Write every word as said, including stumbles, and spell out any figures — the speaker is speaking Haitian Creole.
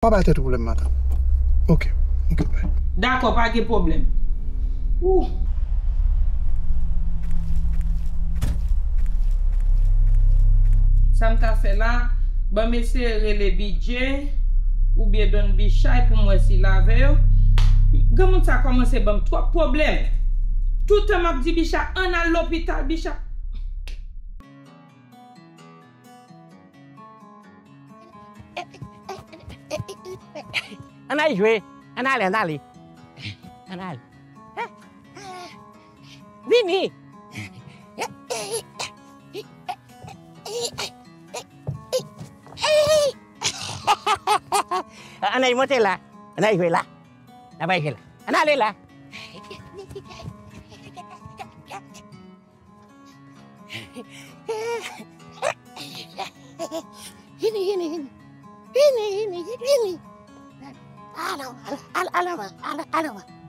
Pa bay tèt ou pwoblèm, madanm. Ok, ok, bay. Dakò, pa gen pwoblèm. Ou. Sa m ta fè la, ban m eseye rele Bidje oubyen Don Bichay pou m wè si l avè yo. Granmoun sa kòmanse ban m twòp pwoblèm. Toutan m ap di Bicha, ann al lopital, Bicha. Ann al jwe. Ann ale, ann ale. Ann ale. Vini. Ann al monte la. Ann al jwe la. N ap al jwe la. Ann ale la. Vini, vini, vini. Vini, vini, vini. Ala, ala, ala, ala, ala, ala.